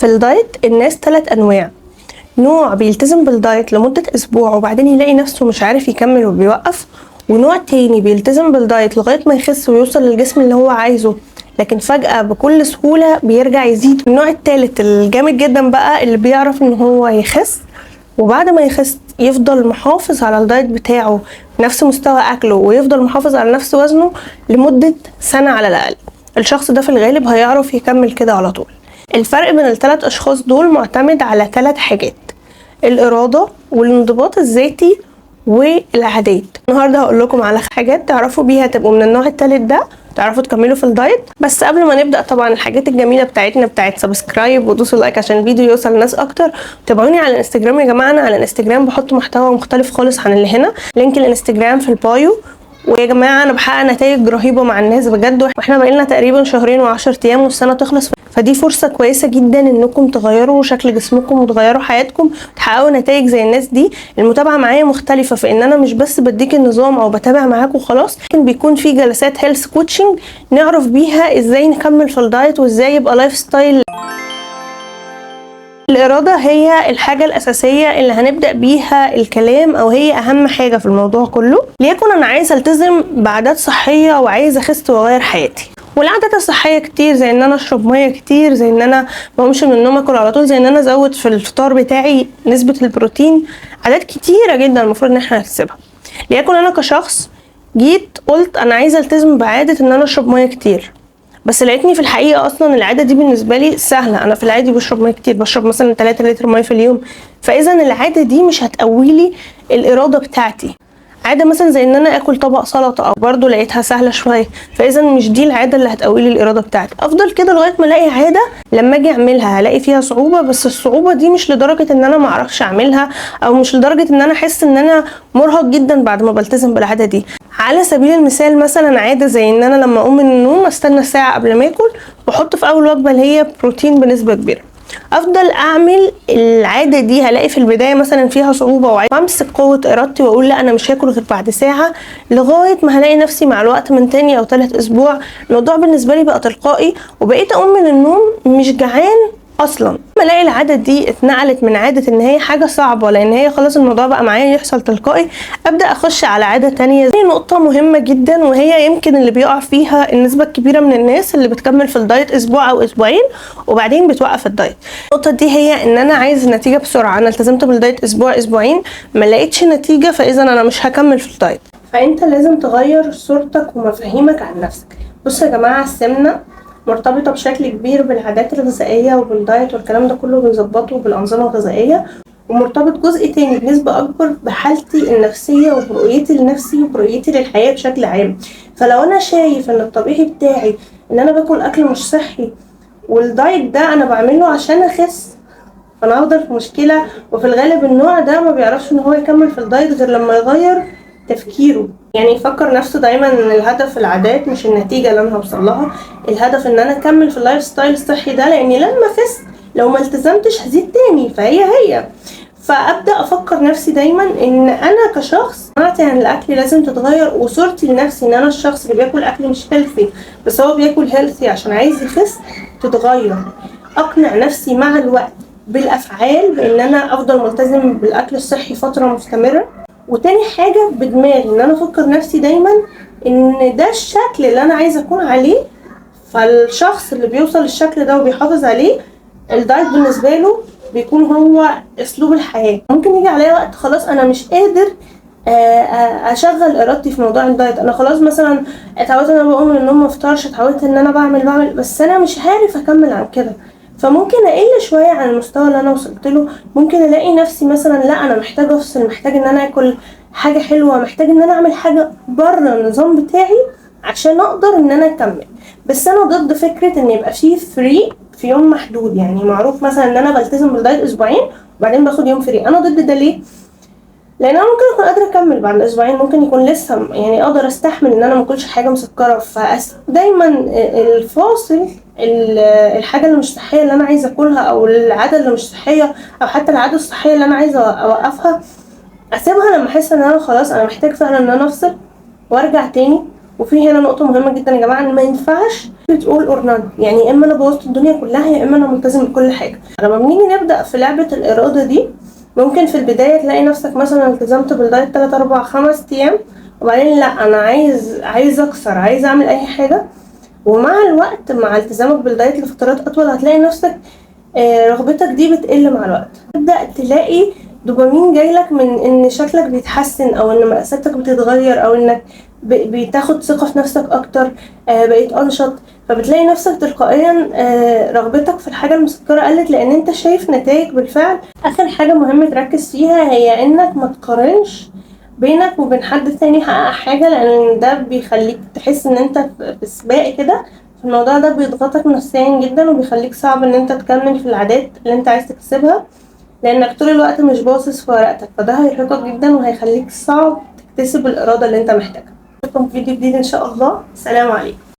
في ال diet الناس 3 انواع. نوع بيلتزم بال diet لمدة اسبوع وبعدين يلاقي نفسه مش عارف يكمل وبيوقف، ونوع تاني بيلتزم بال diet لغاية ما يخس ويوصل للجسم اللي هو عايزه، لكن فجأة بكل سهولة بيرجع يزيد. النوع التالت الجامد جدا بقى اللي بيعرف ان هو يخس، وبعد ما يخس يفضل محافظ على ال diet بتاعه نفس مستوى اكله ويفضل محافظ على نفس وزنه لمدة سنة على الاقل. الشخص ده في الغالب هيعرف يكمل كده على طول. الفرق بين الثلاث اشخاص دول معتمد على 3 حاجات: الارادة والانضباط الذاتي والعادات. النهارده هقول لكم على حاجات تعرفوا بيها تبقوا من النوع الثالث ده، تعرفوا تكملوا في ال diet. بس قبل ما نبدا طبعا الحاجات الجميلة بتاعتنا بتاعت subscribe ودوسوا like عشان الفيديو يوصل لناس اكتر. تابعوني على الانستجرام يا جماعة، انا على الانستجرام بحط محتوى مختلف خالص عن اللي هنا، link الانستجرام في ال bio. ويا جماعة انا بحقق نتائج رهيبة مع الناس بجد، واحنا بقالنا تقريبا 2 شهور و10 ايام والسنة تخلص، فدي فرصة كويسة جدا انكم تغيروا شكل جسمكم وتغيروا حياتكم وتحققوا نتائج زي الناس دي. المتابعة معايا مختلفة في ان انا مش بس بديك النظام او بتابع معاكم وخلاص، لكن بيكون في جلسات health coaching نعرف بيها ازاي نكمل في ال diet وازاي يبقى lifestyle. الإرادة هي الحاجة الأساسية اللي هنبدأ بيها الكلام، أو هي أهم حاجة في الموضوع كله. ليكن أنا عايزة ألتزم بعادات صحية وعايزة أخس وأغير حياتي، والعادات الصحية كتير، زي إن أنا أشرب مية كتير، زي إن أنا ما اقومش من النوم أكل على طول، زي إن أنا أزود في الفطار بتاعي نسبة البروتين. عادات كتيرة جدا المفروض إن احنا نكتسبها. ليكن أنا كشخص جيت قلت أنا عايزة ألتزم بعادة إن أنا أشرب مية كتير، بس لقيتني في الحقيقة اصلا العادة دي بالنسبة لي سهله، انا في العادي بشرب مية كتير، بشرب مثلا 3 لتر مية في اليوم، فاذا العادة دي مش هتقوي لي الارادة بتاعتي. عادة مثلا زي ان انا اكل طبق سلطة او برضو لقيتها سهلة شويه، فاذا مش دي العادة اللي هتقوي لي الارادة بتاعتي. افضل كده لغاية ما الاقي عادة لما اجي اعملها هلاقي فيها صعوبه، بس الصعوبة دي مش لدرجة ان انا ما اعرفش اعملها، او مش لدرجة ان انا احس ان انا مرهق جدا بعد ما بلتزم بالعادة دي. على سبيل المثال مثلا عادة زي ان انا لما اقوم من النوم استنى ساعة قبل ما اكل واحط في اول وجبة اللي هي بروتين بنسبة كبيرة. افضل اعمل العادة دي هلاقي في البداية مثلا فيها صعوبة وامسك قوة ارادتي واقول لا انا مش هاكل غير بعد ساعة، لغاية ما هلاقي نفسي مع الوقت من تاني او تالت اسبوع الموضوع بالنسبة لي بقى تلقائي، وبقيت اقوم من النوم مش جعان اصلا. لما الاقي العادة دي اتنقلت من عادة ان هي حاجة صعبة لان هي خلاص الموضوع بقى معايا يحصل تلقائي، ابدا اخش على عادة تانية. دي نقطة مهمة جدا، وهي يمكن اللي بيقع فيها النسبة الكبيرة من الناس اللي بتكمل في ال diet اسبوع او اسبوعين وبعدين بتوقف ال diet. النقطة دي هي ان انا عايز نتيجة بسرعة، انا التزمت بال diet اسبوع اسبوعين ما لقيتش نتيجة، فاذا انا مش هكمل في ال diet. فانت لازم تغير صورتك ومفاهيمك عن نفسك. بصوا يا جماعة، السمنة مرتبطة بشكل كبير بالعادات الغذائية وبال diet والكلام ده كله بنظبطه بالأنظمة الغذائية، ومرتبط جزء تاني بنسبة أكبر بحالتي النفسية وبرؤيتي لنفسي وبرؤيتي للحياة بشكل عام. فلو أنا شايف إن الطبيعي بتاعي إن أنا باكل أكل مش صحي وال diet ده أنا بعمله عشان أخس، فأنا هفضل في مشكلة. وفي الغالب النوع ده ما بيعرفش إن هو يكمل في ال diet غير لما يغير تفكيره، يعني يفكر نفسه دايما ان الهدف العادات مش النتيجة اللي انا هوصل لها، الهدف ان انا اكمل في ال lifestyle الصحي ده، لاني لما اخس لو ما التزمتش هزيد تاني، فهي هي. فابدا افكر نفسي دايما ان انا كشخص قناعتي عن الاكل لازم تتغير، وصورتي لنفسي ان انا الشخص اللي بياكل اكل مش healthy بس هو بياكل healthy عشان عايز يخس تتغير. اقنع نفسي مع الوقت بالافعال بان انا افضل ملتزم بالاكل الصحي فترة مستمرة. وتاني حاجة بدماغي ان انا افكر نفسي دايما ان ده الشكل اللي انا عايزة اكون عليه، فالشخص اللي بيوصل للشكل ده وبيحافظ عليه ال diet بالنسبة له بيكون هو اسلوب الحياة. ممكن يجي عليا وقت خلاص انا مش قادر اشغل ارادتي في موضوع ال diet، انا خلاص مثلا اتعودت ان انا بقوم من النوم ما افطرش، اتعودت ان انا بعمل، بس انا مش عارف اكمل عن كده، فممكن اقل شوية عن المستوى اللي انا وصلت له. ممكن الاقي نفسي مثلا لا انا محتاجه افصل، محتاج ان انا اكل حاجة حلوة، محتاج ان انا اعمل حاجة بره النظام بتاعي عشان اقدر ان انا اكمل. بس انا ضد فكرة ان يبقى فيه free في يوم محدود، يعني معروف مثلا ان انا بلتزم بال diet اسبوعين وبعدين باخد يوم free. انا ضد ده ليه؟ لان انا ممكن اكون قادرة اكمل بعد الاسبوعين، ممكن يكون لسه يعني اقدر استحمل ان انا ما اكلش حاجة مسكره. فدايما الفاصل الحاجة اللي مش صحية اللي انا عايزه اكلها، او العادة اللي مش صحية، او حتى العادة الصحية اللي انا عايزه اوقفها، اسيبها لما احس ان انا خلاص انا محتاج فعلا ان انا افصل وارجع تاني. وفي هنا نقطة مهمة جدا يا جماعة، ان ما ينفعش بتقول all or none، يعني يا اما انا بوظت الدنيا كلها يا اما انا ملتزم بكل حاجة. لما بنيجي نبدا في لعبه الارادة دي، ممكن في البداية تلاقي نفسك مثلا التزمت بال diet 3 4 5 ايام، وبعدين لا انا عايز اكسر، عايز اعمل اي حاجة. ومع الوقت مع التزامك بال diet لفترات اطول هتلاقي نفسك رغبتك دي بتقل مع الوقت. تبدا تلاقي دوبامين جايلك من ان شكلك بيتحسن، او ان مقاساتك بتتغير، او انك بتاخد ثقة في نفسك اكتر، بقيت انشط. فبتلاقي نفسك تلقائيا رغبتك في الحاجة المسكرة قلت، لان انت شايف نتائج بالفعل. اخر حاجة مهمة تركز فيها هي انك ما تقارنش بينك وبين حد تاني حقق حاجة، لان ده بيخليك تحس ان انت في سباق كده. الموضوع ده بيضغطك نفسيا جدا، وبيخليك صعب ان انت تكمل في العادات اللي انت عايز تكتسبها، لانك طول الوقت مش باصص في ورقتك، فده هيرهقك جدا وهيخليك صعب تكتسب الارادة اللي انت محتاجها. اشوفكم في فيديو جديد ان شاء الله. سلام عليكم.